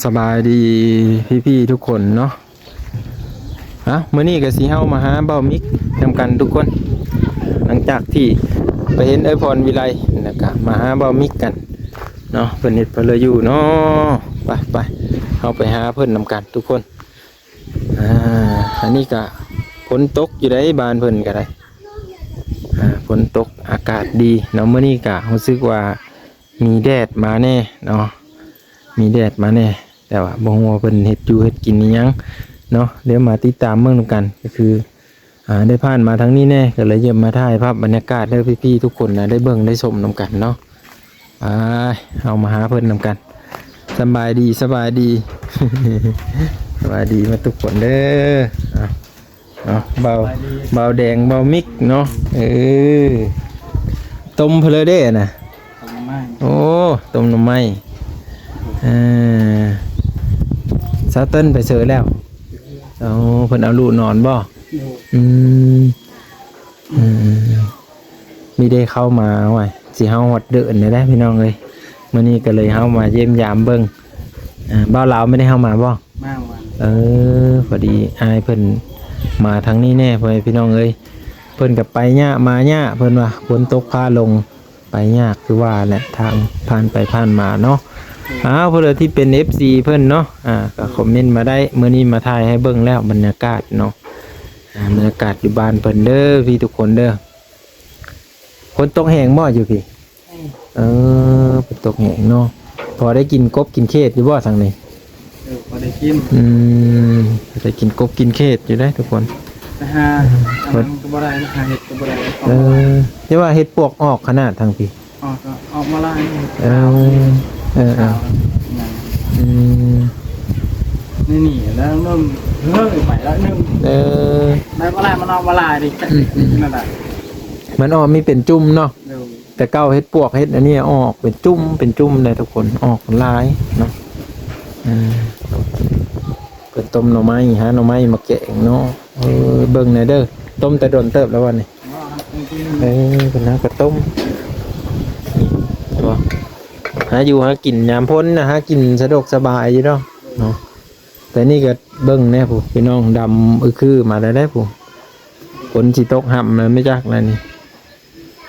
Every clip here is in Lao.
ສະບາຍດີພີ່ໆທຸກຄົນເນາະ. ເອົ້າ ມື້ນີ້ກໍຊິເຮົາມາຫາເບົາມິກນຳກັນທຸກຄົນ ຫຼັງຈາກທີ່ໄປເຫັນເອື້ອຍພອນວິໄລ ແລ້ວກໍມາຫາເບົາມິກກັນເນາະ. ເພິ່ນເຮັດເພິ່ນເລີຢູ່ເນາະ. ໄປໆ ເຮົາໄປຫາເພິ່ນນຳກັນທຸກຄົນ. ອ່າ ອັນນີ້ກະຝົນຕົກຢູ່ໃດ໋ ບ້ານເພິ່ນກະໄດ້ ອ່າ ຝົນຕົກ ອາກາດດີເນາະ. ມື້ນີ້ກະຮູ້ສຶກວ່າມີແດດມາແດ່ເນາະ ມີແດດມາແດ່ ແຕ່ວ່າບໍ່ຮູ້ວ່າເພິ່ນເຮັດຢູ່ເຮັດກິນອີ່ຫຍັງເນາະ. ດຽວມາຕິດຕາມເບິ່ງນຳກັນ ກໍຄື ອ່າ ໄດ້ຜ່ານມາທາງນີ້ແດ່ ກໍເລີຍຢາກມາຖ່າຍພາບບັນຍາກາດໃຫ້ພີ່ໆທຸກຄົນນະ ໄດ້ເບິ່ງໄດ້ຊົມນຳກັນເນາະ. ໄປ ເຮົາມາຫາເພິ່ນນຳກັນ. ສະບາຍດີ ສະບາຍດີ ສະບາຍດີໝົດທຸກຄົນເດີ. ເອົາ ເອົາ ເບົາ ສະບາຍດີ ເບົາແດງ ເບົາມິກເນາະ. ເອີ ຕົ້ມເພິ່ນເລີເດ້ນະ. ຕົ້ມໜໍ່ໄມ້ ໂອ້ ຕົ້ມໜໍ່ໄມ້. ເອີ ສາວເຕີນໄປໃສແລ້ວ? ເອົາ ເພິ່ນເອົາລູກນອນບໍ່? ໂດຍ ອືມ ອືມ ນີ້ໄດ້ເຂົ້າມາ ໂອ້ຍ ຊິເຮົາຮອດເດີນແລ້ວເດ້ພີ່ນ້ອງເອີຍ. ມື້ນີ້ກໍເລີຍເຮົາມາຢ້ຽມຢາມເບິ່ງ. ເອີ ບ່າວລາວໄມ່ໄດ້ເຮົາມາບໍ່? ມາວານ. ເອີ ພໍດີອ້າຍເພິ່ນມາທາງນີ້ແດ່ ພໍ່ແມ່ພີ່ນ້ອງເອີຍ. ເພິ່ນກໍໄປຍາກມາຍາກ ເພິ່ນວ່າຝົນຕົກຟ້າລົງ ໄປຍາກຄືວ່າແຫຼະ ທາງຜ່ານໄປຜ່ານມາເນາະ. ອືມ ອ້າວ ຜູ້ໃດທີ່ເປັນເອັບຊີເພິ່ນເນາະ ອ່າ ກໍຄອມເມັນມາໄດ້. ມື້ນີ້ມາຖ່າຍໃຫ້ເບິ່ງແລ້ວບັນຍາກາດເນາະ ອ່າ ບັນຍາກາດຢູ່ບ້ານເພິ່ນເດີພີ່ທຸກຄົນເດີ. ຝົນຕົກແຮງບໍ່ຢູ່ພີ້? ແຮງ. ເອີ ຝົນຕົກແຮງເນາະ. ພໍໄດ້ກິນກົບກິນເຂດຢູ່ບໍ່ທາງນີ້? ເອີ ພໍໄດ້ກິນ. ອືມ ພໍໄດ້ກິນກົບກິນເຂດຢູ່ເດ້ທຸກຄົນ. ໄປຫາ ອືມ ອັນນັ້ນກໍບໍ່ໄດ້ ຫາເຫັດກໍບໍ່ໄດ້. ເອີ ແຕ່ວ່າເຫັດປວກອອກຂະໜາດທາງພີ້. ອອກ ກໍອອກມາຫຼາຍ. ເອີ ເອີ ເອີ ຂາວຫຍັງ. ອືມ ນີ້ ນີ້ແລ້ວໜຶ່ງ ເຮີ້ຍ ໄປແລ້ວໜຶ່ງ. ເອີ ໄດ້ມາຫຼາຍ ມັນອອກມາຫຼາຍເດ້. ອືມ ອືມ ນັ້ນແຫຼະ ມັນອອກມີເປັນຈຸ່ມເນາະ. ໂດຍ ແຕ່ເກົ່າເຫັດປວກເຫັດອັນນີ້ອອກເປັນຈຸ່ມເປັນຈຸ່ມເດ້ທຸກຄົນ ອອກຫຼາຍເນາະ. ເອີ ເພິ່ນຕົ້ມໜໍ່ໄມ້ ຫາໜໍ່ໄມ້ມາແກງເນາະ. ເອີ ເບິ່ງແດ່ເດີ ຕົ້ມແຕ່ດົນເຕີບແລ້ວວະນີ້. ເອີ ເພິ່ນຫາກະຕົ້ມ ນີ້ ເຫັນບໍ່ ຫາຢູ່ຫາກິນຍາມຝົນນະ ຫາກິນສະດວກສະບາຍຢູ່ດອກເນາະ. ແຕ່ນີ້ກໍເບິ່ງແດ່ຜູ້ພີ່ນ້ອງ ດຳອຶຄືມາແລ້ວເດ້ຜູ້. ຝົນຊິຕົກຫ້ຳແລ້ວແມ່ນຈັກແລ້ວນີ້.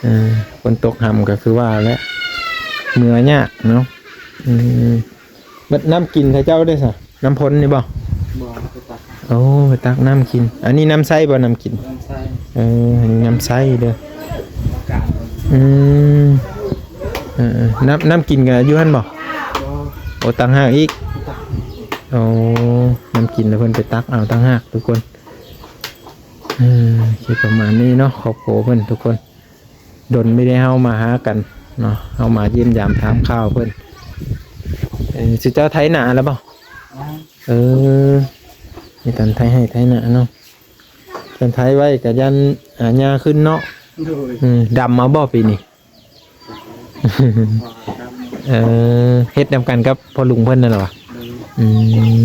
ເອີ ຝົນຕົກຫ້ຳກໍຄືວ່າແຫຼະ ເມືອຍາກເນາະ. ອືມ ບັດນ້ຳກິນຂະເຈົ້າເດ້ຊະ ນ້ຳພົ້ນນີ້ບໍ່? ບໍ່ ໄປຕັກ. ໂອ້ ໄປຕັກນ້ຳກິນ. ອັນນີ້ນ້ຳໃຊ້ບໍ່ ນ້ຳກິນ? ນ້ຳໃຊ້. ເອີ ອັນນີ້ນ້ຳໃຊ້ເດີ. ອືມ ເອີໆ ນ້ຳ ນ້ຳກິນກໍຢູ່ຫັ້ນບໍ່? ບໍ່. ໂອ້ ຕ່າງຫາກອີກ. ໂອ້ ນ້ຳກິນແລ້ວເພິ່ນໄປຕັກເອົາຕ່າງຫາກທຸກຄົນ. ເອີ ຄືປະມານນີ້ເນາະ ຄອບຄົວເພິ່ນທຸກຄົນ. ດົນບໍ່ໄດ້ເຮົາມາຫາກັນເນາະ ເຮົາມາຢ້ຽມຢາມຖາມຂ່າວເພິ່ນ. ເອີ ຊິເຈົ້າໄຖນາແລ້ວບໍ່? ຍັງ. ເອີ ມີແຕ່ໄຖໄຮ່ໄຖນາເນາະ. ຄັນໄຖໄວ້ກໍຢ້ານ ອາ ຫຍ້າຂຶ້ນເນາະ. ໂດຍ. ອືມ ດຳເອົາບໍ່ປີນີ້? ເອີ ເຮັດນຳກັນກັບພໍ່ລຸງເພິ່ນນັ້ນລະຫວາ? ໂດຍ. ອືມ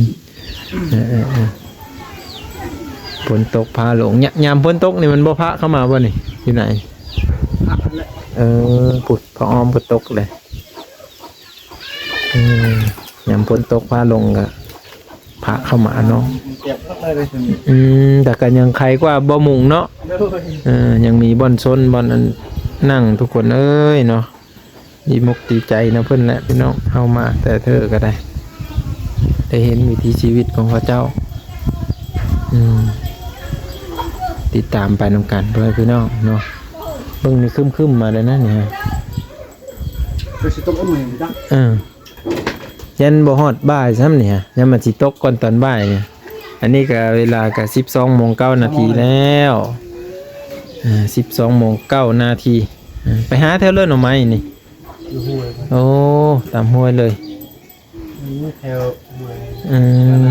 ເອີໆ ຝົນຕົກຟ້າລົງ ຍາມຝົນຕົກນີ້ມັນບໍ່ພະເຂົ້າມາບໍ່ນີ້? ຢູ່ໃນ ພະຫັ້ນແຫຼະ. ເອີ ພຸ້ນ ພະອ້ອມກໍຕົກເລີຍ. ເອີ ຍາມຝົນຕົກຟ້າລົງກໍພະເຂົ້າມາເນາະ. ອືມ ແຕ່ກໍຍັງໄຄກວ່າບໍ່ມຸງເນາະ. ໂດຍ. ເອີ ຍັງມີບ່ອນຊົນ ບ່ອນອັນນັ່ງທຸກຄົນເອີຍເນາະ. ດີອົກດີໃຈນຳເພິ່ນແຫຼະພີ່ນ້ອງ ເຮົາມາແຕ່ເທີກໍໄດ້ ໄດ້ເຫັນວິຖີຊີວິດຂອງເຂົາເຈົ້າ. ອືມ ຕິດຕາມໄປນຳກັນເດີພີ່ນ້ອງເນາະ. ເບິ່ງນີ້ຄຶ້ມໆມາແລ້ວນະນີ້. ຄືຊິຕົກມື້ນີ້ຈັກ. ເອີ ຢ້ານບໍ່ຮອດບ່າຍຊ້ຳນີ້ ຢ້ານມັນຊິຕົກກ່ອນຕອນບ່າຍນີ້. ອັນນີ້ກໍເວລາກໍສິບສອງໂມງເກົ້ານາທີແລ້ວ. ເອີ ສິບສອງໂມງເກົ້ານາທີ. ເອີ ໄປຫາແຖວເລີໜໍ່ໄມ້ນີ້. ຢູ່ຫ້ວຍ. ໂອ້ ຕາມຫ້ວຍເລີຍ. ຢູ່ແຖວຫ້ວຍ. ອືມ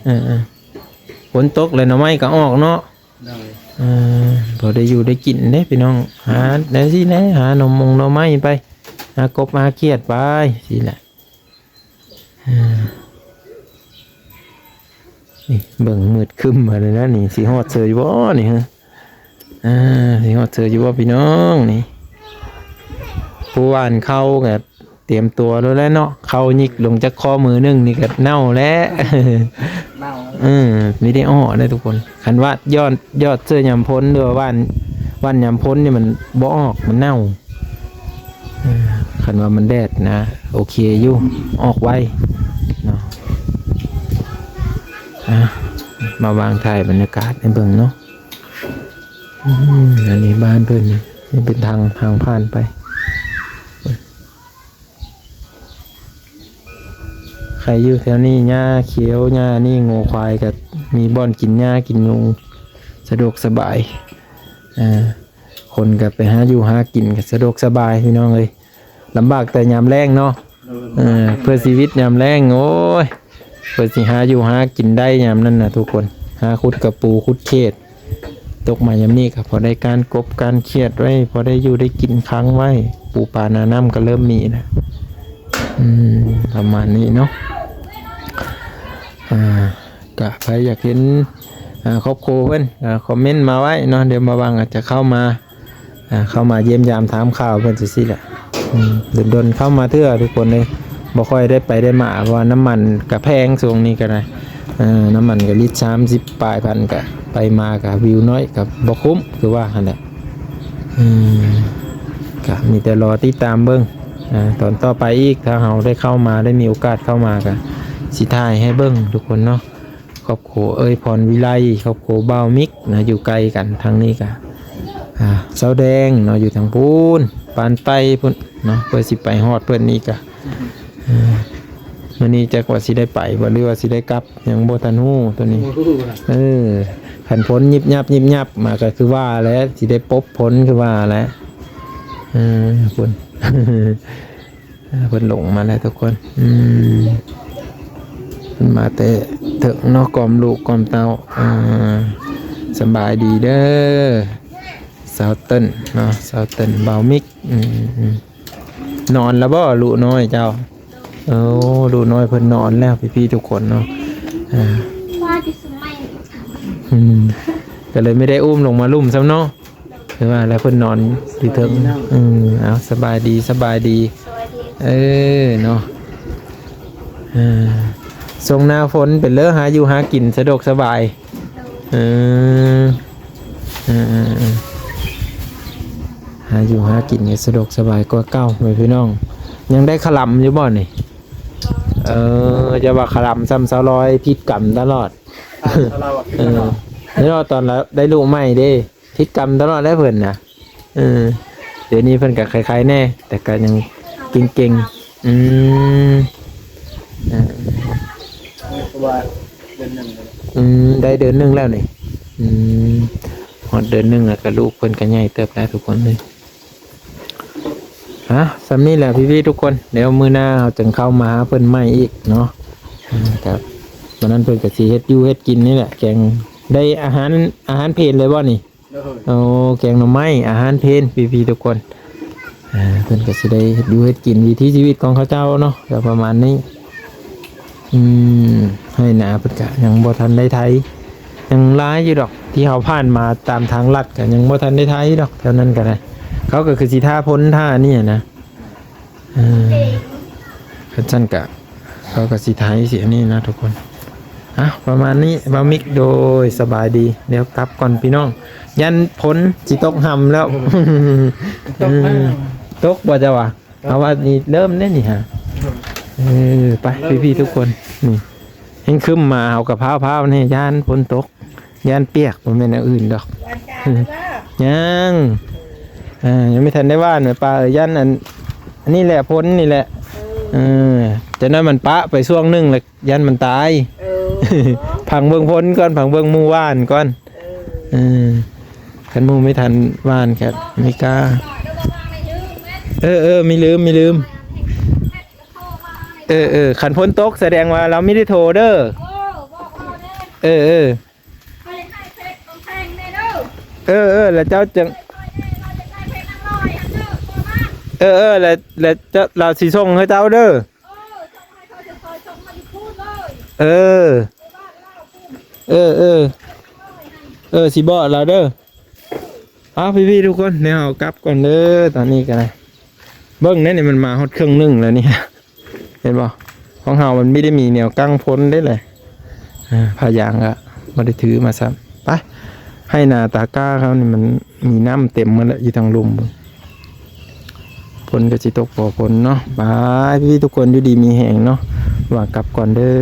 ເອີໆ ຝົນຕົກແລ້ວໜໍ່ໄມ້ກໍອອກເນາະ. ໂດຍ. ເອີ ພໍໄດ້ຢູ່ໄດ້ກິນເດ້ພີ່ນ້ອງ ຫາແນວຊີ້ແຫຼະ ຫາໜໍ່ມົງໜໍ່ໄມ້ໄປ ຫາກົບຫາຂຽດໄປຊີ້ແຫຼະ. ເອີ ນີ້ເບິ່ງມືດຄຶ້ມມາແລ້ວນະນີ້ ຊິຮອດເຊີຢູ່ບໍ່ນີ້? ເອີ ຊິຮອດເຊີຢູ່ບໍ່ພີ່ນ້ອງນີ້? ຜູ້ຫວ່ານເຂົ້າກໍ ຕຽມຕົວໂລດແຫຼະເນາະ. ເຂົ້າຫຍິກລົງຈັກຂໍ້ມືໜຶ່ງນີ້ກໍເນົ່າແລ້ວ ເນົ່າ ເອີ ມີແຕ່ເນາະເດ້ທຸກຄົນ. ຄັນວ່າຍອດ ຍອດເສື້ອຍາມພົນ ຫຼືວ່າຫວ່ານ ຫວ່ານຍາມພົນນີ້ມັນບໍ່ອອກ ມັນເນົ່າ. ເອີ ຄັນວ່າມັນແດດນະ ໂອເຄຢູ່ ອອກໄວເນາະ. ອ່ະ ມາວາງຖ່າຍບັນຍາກາດໃຫ້ເບິ່ງເນາະ. ອືມ ອັນນີ້ບ້ານເພິ່ນ ນີ້ເປັນທາງ ທາງຜ່ານໄປ. ໃຄຢູ່ແຖວນີ້ ຫຍ້າຂຽວ ຫຍ້ານີ້ ງົວຄວາຍກໍມີບ່ອນກິນຫຍ້າກິນຍຸງ ສະດວກສະບາຍ. ເອີ ຄົນກໍໄປຫາຢູ່ຫາກິນກໍສະດວກສະບາຍພີ່ນ້ອງເອີຍ. ລຳບາກແຕ່ຍາມແລ້ງເນາະ ເອີ ເພື່ອຊີວິດຍາມແລ້ງ ໂອ້ຍ ເພື່ອຊິຫາຢູ່ຫາກິນໄດ້ຍາມນັ້ນນະທຸກຄົນ. ຫາຂຸດກະປູຂຸດເຂດ ຕົກມາຍາມນີ້ກໍພໍໄດ້ການກົບການຂຽດໄວ້ ພໍໄດ້ຢູ່ໄດ້ກິນຄ້າງໄວ້. ປູປາໜ້ານ້ຳກໍເລີ່ມມີແລ້ວ ອືມ ປະມານນີ້ເນາະ. ອ່າ ກະໃຜຢາກເຫັນ ອ່າ ຄອບຄົວເພິ່ນ ອ່າ ຄອມເມັນມາໄວ້ເນາະ ດຽວມາຫວັງອາດຈະເຂົ້າມາ ອ່າ ເຂົ້າມາຢ້ຽມຢາມຖາມຂ່າວເພິ່ນຊື່ໆແຫຼະ. ອືມ ດົນໆເຂົ້າມາເທື່ອທຸກຄົນເອີຍ ບໍ່ຄ່ອຍໄດ້ໄປໄດ້ມາ ເພາະວ່ານ້ຳມັນກະແພງຊ່ວງນີ້ກໍໄດ້. ເອີ ນ້ຳມັນກໍລິດສາມສິບປາຍພັນ ກະໄປມາກະວິວນ້ອຍ ກະບໍ່ຄຸ້ມ ຄືວ່າຫັ້ນແຫຼະ. ອືມ ກະມີແຕ່ລໍຕິດຕາມເບິ່ງ ອ່າ ຕອນຕໍ່ໄປອີກ. ຖ້າເຮົາໄດ້ເຂົ້າມາ ໄດ້ມີໂອກາດເຂົ້າມາ ກະຊິຖ່າຍໃຫ້ເບິ່ງທຸກຄົນເນາະ. ຄອບຄົວເອີຍພອນວິໄລ ຄອບຄົວບ່າວມິກນະ ຢູ່ໃກ້ກັນ. ທາງນີ້ກະ ອ່າ ຊາວແດງເນາະ ຢູ່ທາງພຸ້ນ ປານໄຕພຸ້ນເນາະ ເພື່ອຊິໄປຮອດເພິ່ນນີ້ກະ ອ່າ ມື້ນີ້ຈັກວ່າຊິໄດ້ໄປບໍ່ ຫຼືວ່າຊິໄດ້ກັບ ຍັງບໍ່ທັນຮູ້ໂຕນີ້. ບໍ່ຮູ້ນະ ເອີ ຄັນຝົນຍິບຍັບຍິບຍັບມາກໍຄືວ່າແຫຼະ ຊິໄດ້ປົບຝົນຄືວ່າແຫຼະ. ເອີ ພຸ້ນ ອ່າ ເພິ່ນລົງມາແລ້ວທຸກຄົນ. ອືມ ເພິ່ນມາແຕ່ເຖິງເນາະ ກອມລູກກອມເຕົ້າ. ອ່າ ສະບາຍດີເດີ ສາວເຕີນເນາະ ສາວເຕີນ ບ່າວມິກ. ອືມ ອືມ ນອນແລ້ວບໍ່ລູກນ້ອຍເຈົ້າ? ໂອ້ ລູກນ້ອຍເພິ່ນນອນແລ້ວ ພີ່ໆທຸກຄົນເນາະ. ອ່າ ອືມ ກໍເລີຍບໍ່ໄດ້ອຸ້ມລົງມາລຸ່ມຊ້ຳເນາະ. ຄືວ່າແລ້ວເພິ່ນນອນຢູ່ເທິງ. ສະບາຍດີເນາະ. ອືມ ເອົາ ສະບາຍດີ ສະບາຍດີ. ສະບາຍດີ ເອີ ເນາະ. ເອີ ຊ່ວງໜ້າຝົນເປັນເລີຫາຢູ່ຫາກິນສະດວກສະບາຍ. ເອີ ເອີ ເອີ ເອີ ຫາຢູ່ຫາກິນກໍສະດວກສະບາຍກວ່າເກົ່າເວີຍພີ່ນ້ອງ. ຍັງໄດ້ຄະລຳຢູ່ບໍ່ນີ້? ເອີ ຢ່າວ່າຄະລຳຊ້ຳ ຊາວລອຍຜິດກຳຕະຫຼອດ. ເອີ ແລ້ວຕອນລະໄດ້ລູກໃໝ່ເດ້ ຜິດກຳຕະຫຼອດແລ້ວເພິ່ນນະ. ເອີ ດຽວນີ້ເພິ່ນກໍໄຄໆແດ່ ແຕ່ກໍຍັງເກັ່ງໆ. ອືມ ເອີ ເພາະວ່າເດືອນໜຶ່ງແລ້ວ. ອືມ ໄດ້ເດືອນໜຶ່ງແລ້ວນີ້. ອືມ ຮອດເດືອນໜຶ່ງແລ້ວກໍລູກເພິ່ນກໍໃຫຍ່ເຕີບແລ້ວທຸກຄົນເອີຍ. ອ່ະ ສ່ຳນີ້ແຫຼະພີ່ໆທຸກຄົນ ດຽວມື້ໜ້າເຮົາຈຶ່ງເຂົ້າມາຫາເພິ່ນໃໝ່ອີກເນາະ. ອ່າ ກໍວັນນັ້ນເພິ່ນກໍຊິເຮັດຢູ່ເຮັດກິນນີ້ແຫຼະ ແກງ ໄດ້ອາຫານ ອາຫານເພນເລີຍບໍ່ນີ້? ໂດຍ ໂອ້ ແກງໜໍ່ໄມ້ ອາຫານເພນ ພີ່ໆທຸກຄົນ. ອ່າ ເພິ່ນກໍຊິໄດ້ເຮັດຢູ່ເຮັດກິນ ວິຖີຊີວິດຂອງເຂົາເຈົ້າເນາະ ກໍປະມານນີ້. ອືມ ໄຮ່ນາເພິ່ນກະຍັງບໍ່ທັນໄດ້ໄຖ ຍັງຫຼາຍຢູ່ດອກ ທີ່ເຮົາຜ່ານມາຕາມທາງລັດກະຍັງບໍ່ທັນໄດ້ໄຖດອກ ແຖວນັ້ນກະໄດ້. ເຂົາກະຄືຊິຖ້າຝົນຖ້າອັນນີ້ນະ. ເອີ ຄັນຊັ້ນກະເຂົາກະຊິໄຖຊິອັນນີ້ນະທຸກຄົນ. ອ່ະ ປະມານນີ້ ບ່າວມິກ. ໂດຍ ສະບາຍດີ ດຽວກັບກ່ອນພີ່ນ້ອງ ຢ້ານຝົນຊິຕົກຫຳແລ້ວ. ຕົກແລ້ວ ເອີ ຕົກບໍ່ເຈົ້າວ່າ? ເອົາວ່ານີ້ເລີ່ມເດ້ນີ້ຫາ. ເອີ ໄປ ພີ່ໆທຸກຄົນ ນີ້ແຮ່ງຄຶ້ມມາ ເຮົາກະພ້າວໆແດ່ ຢ້ານຝົນຕົກ ຢ້ານປຽກ ບໍ່ແມ່ນແນວອື່ນດອກ. ຍັງ ເອີ ຍັງບໍ່ທັນໄດ້ຫວ່ານແມ່ປ້າເອີຍ ຢ້ານອັນ ອັນນີ້ແຫຼະ ຝົນນີ້ແຫຼະ. ເອີ ຈັກໜ້ອຍມັນປະໄປຊ່ວງໜຶ່ງແລ້ວ ຢ້ານມັນຕາຍ. ເອີ ຟັງເບິ່ງຝົນກ່ອນ ຟັງເບິ່ງໝູ່ຫວ່ານກ່ອນ. ເອີ ເອີ ຄັນໝູ່ບໍ່ທັນຫວ່ານກະມີກ້າ. ເອີ ເອີ ມີລືມ ມີລືມ. ເອີ ເອີ ຄັນຝົນຕົກສະແດງວ່າລາວມີໄດ້ໂທເດີ. ເອີ ເອີ ເອີ ແລ້ວເຈົ້າຈຶ່ງ ເອີ ເອີ ແລ້ວ ແລ້ວເຈົ້າ ລາວຊິສົ່ງໃຫ້ເຈົ້າເດີ. ເອີ ເອີ ເອີ ເອີ ຊິບອກລາວເດີ. ເອົາ ພີ່ໆທຸກຄົນ ດຽວເຮົາກັບກ່ອນເດີ ຕອນນີ້ກະໄດ້. ເບິ່ງແດ່ນີ້ ມັນມາຮອດເຄິ່ງໜຶ່ງແລ້ວນີ້ ເຫັນບໍ່? ຂອງເຮົາມັນມີ ໄດ້ມີແນວກັ້ງຝົນເດ້ແຫຼະ. ເອີ ຜ້າຢາງກໍບໍ່ໄດ້ຖືມາຊ້ຳ. ໄປ ໄຮ່ນາຕາກ້າເຮົານີ້ມັນມີນ້ຳເຕັມໝົດແລ້ວ ຢູ່ທາງລຸ່ມພຸ້ນ. ຝົນກໍຊິຕົກພໍຝົນເນາະ. ບາຍ ພີ່ໆ ທຸກຄົນ ຢູ່ດີມີແຮງເນາະ. ວ່າກັບກ່ອນເດີ້.